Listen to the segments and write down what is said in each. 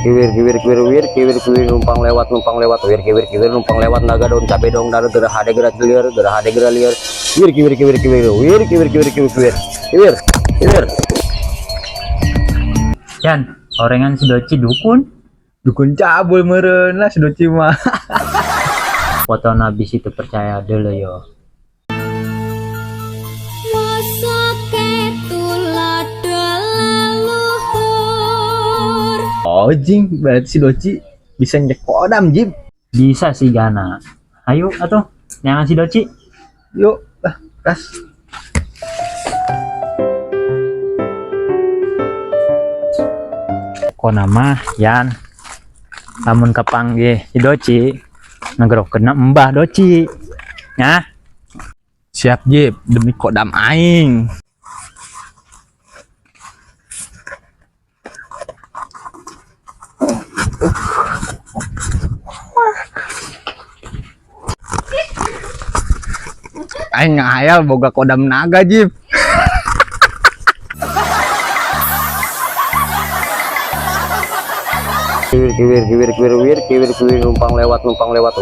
kiwir kiwir kiwir wir kiwir kiwir numpang lewat wir kiwir kiwir numpang lewat naga daun cabe dong dar gerah hade gerah liar gerah hade gerah liar wir kiwir kiwir kiwir wir kiwir kiwir kiwir kiwir kiwir kiwir. Yan, orengan si Doci dukun. Dukun cabul meureun lah si Doci mah. Foto nabi situ percaya dulu yo. Oh jing, berarti si Doci bisa ngecek kodam Jib. Bisa sih Gana. Ayo atuh, jangan si Doci. Yuk, lah, gas. Kona mah Yan. Lamun kapanggih si Doci ngegrokeunna Mbah Doci. Nah, Siap Jib, demi kodam aing. Aing ngahayal boga kodam naga Jib. Kiwir kiwir kiwir kiwir wir kiwir kiwir numpang lewat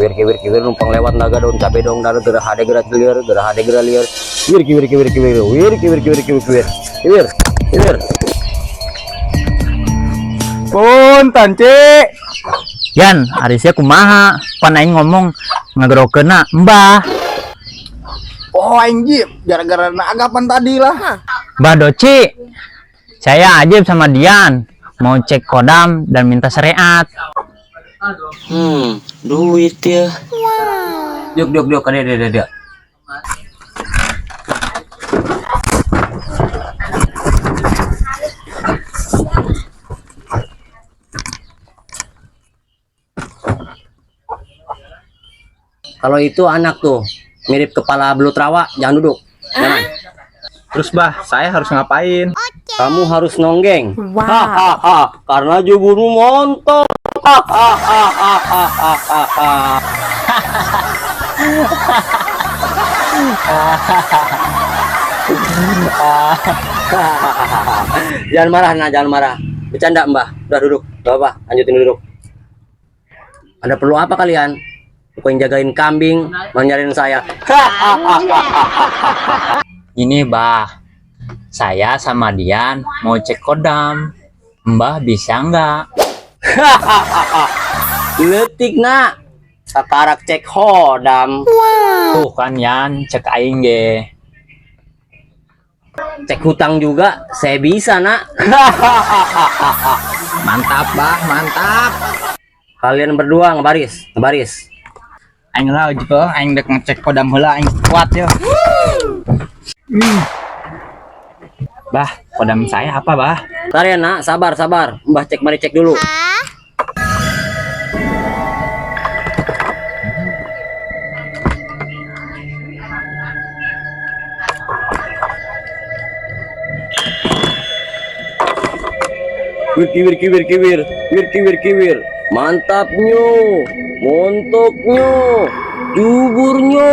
wir kiwir kiwir numpang lewat naga daun cabe dong dar gerah hade gerah liar gerah hade gerah liar wir kiwir kiwir kiwir wir kiwir kiwir kiwir kiwir kiwir kiwir. Punten, Cik. Yan, ari sia kumaha? Pan aing ngomong ngegrokeunna Mbah. Oh, aing Jib, gara-gara naga pan tadi lah. Mbah Doci. Saya Ajib sama Dian mau cek kodam dan minta syariat. Duit ya. Diuk diuk diuk dia dia dia. Kalau itu anak tuh mirip kepala belut rawa, jangan duduk. Jangan. Terus bah, saya harus ngapain? Kamu harus nonggeng. Hahaha, karena juburmu montok. Hahaha. Jangan marah, nah, jangan marah. Bercanda, Mbah. Udah duduk. Gak apa-apa, lanjutin duduk. Ada perlu apa kalian? Pokoknya jagain kambing, mau nyariin saya. Ini Bah, saya sama Dian mau cek kodam. Mbah bisa nggak? Letik, nak. Sakarak cek hodam. Tuh kan Yan, cek aing ge. Cek hutang juga, saya bisa, nak. Mantap, bah, mantap. Kalian berdua ngebaris, ngebaris. Aing lah Jib, aing dek ngecek kodam heula aing kuat ya. Bah, kodam saya apa, bah? Bentar ya, nak, sabar, sabar. Mbah cek, mari cek dulu. Wir kiwir kiwir kiwir, wir kiwir kiwir. Mantapnya, montoknya, juburnya.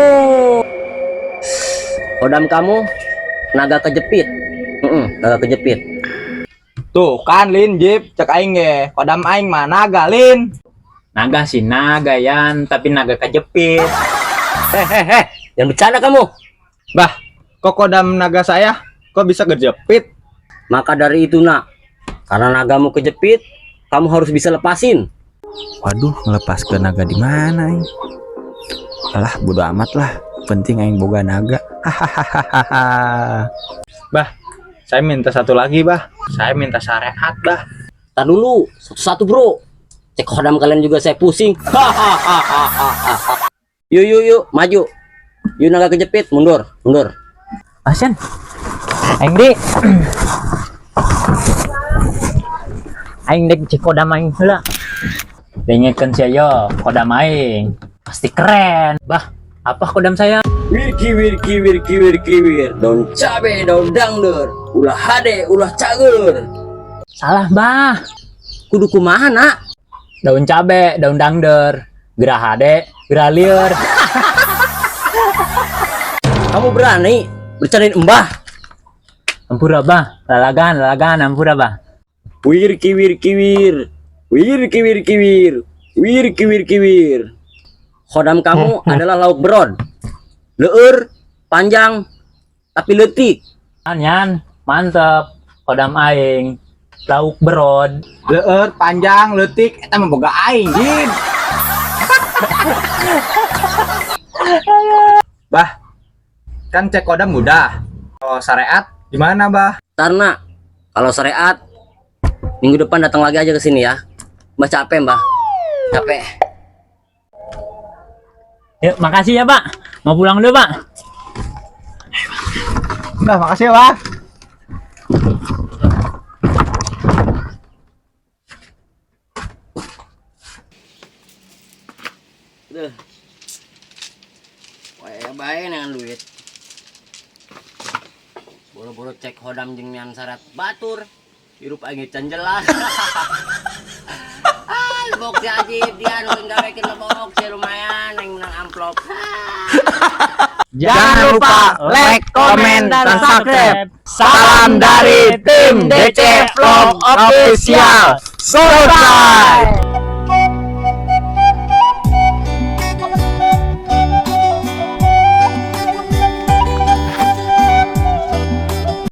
Kodam kamu naga kejepit. Naga kejepit. Tuh kan Lin Jib, cek aing ge. Kodam aing mah naga Lin. Naga sih naga Yan, tapi naga kejepit. Hehehe, jangan bercanda kamu. Bah, kok kodam naga saya kok bisa kejepit? Maka dari itu nak, karena nagamu kejepit, kamu harus bisa lepasin. Waduh, ngelepas ke naga di mana aing? Alah, bodo amat lah. Penting aing boga naga. Hahaha. Bah, saya minta satu lagi, bah. Saya minta syariat, bah. Tar dulu, satu-satu bro. Cek kodam kalian juga saya pusing. Hahaha. Yuk yuk yuk, maju. Yuk naga kejepit, mundur, mundur. Asen. Aing di. Aing dek cek kodam aing heula. Dengekeun sia yo, kodam aing. Pasti keren. Bah, apa kodam saya? Wir kiwir kiwir kiwir kiwir, daun cabe, daun dangder, ulah hade, ulah cager. Salah, Bah. Kudu kumaha nak? Daun cabe, daun dangder, gerah hade, gerah lieur. Kamu berani bercandain mbah? Ampura, Bah. Lalagan, lalagan, ampura, Bah. Wir kiwir kiwir, Wir kiwir kiwir. Wir kiwir kiwir. Khodam kamu adalah lauk berod. Leur, panjang, tapi leutik. Yan, mantep. Khodam aing. Lauk berod. Leur, panjang, leutik, eta mah boga aing, Jin. Bah, kan cek khodam udah. Kalau syariat gimana, Bah? Karena kalau syariat minggu depan datang lagi aja ke sini ya. Mbah capek, Mbah. Capek. Yuk, makasih ya, Pak. Mau pulang dulu, Pak. Bah, makasih ya, Bah. Duh. Wah, bae dengan duit. Boro-boro cek khodam jeung nyian syarat batur. Hirup aing can jelas. Ah, lebok si Ajib dia nu gawekeun lebok si lumayan aing menang amplop. Jangan lupa like, komen, dan subscribe. Salam dari tim DC Vlog Official. Subscribe.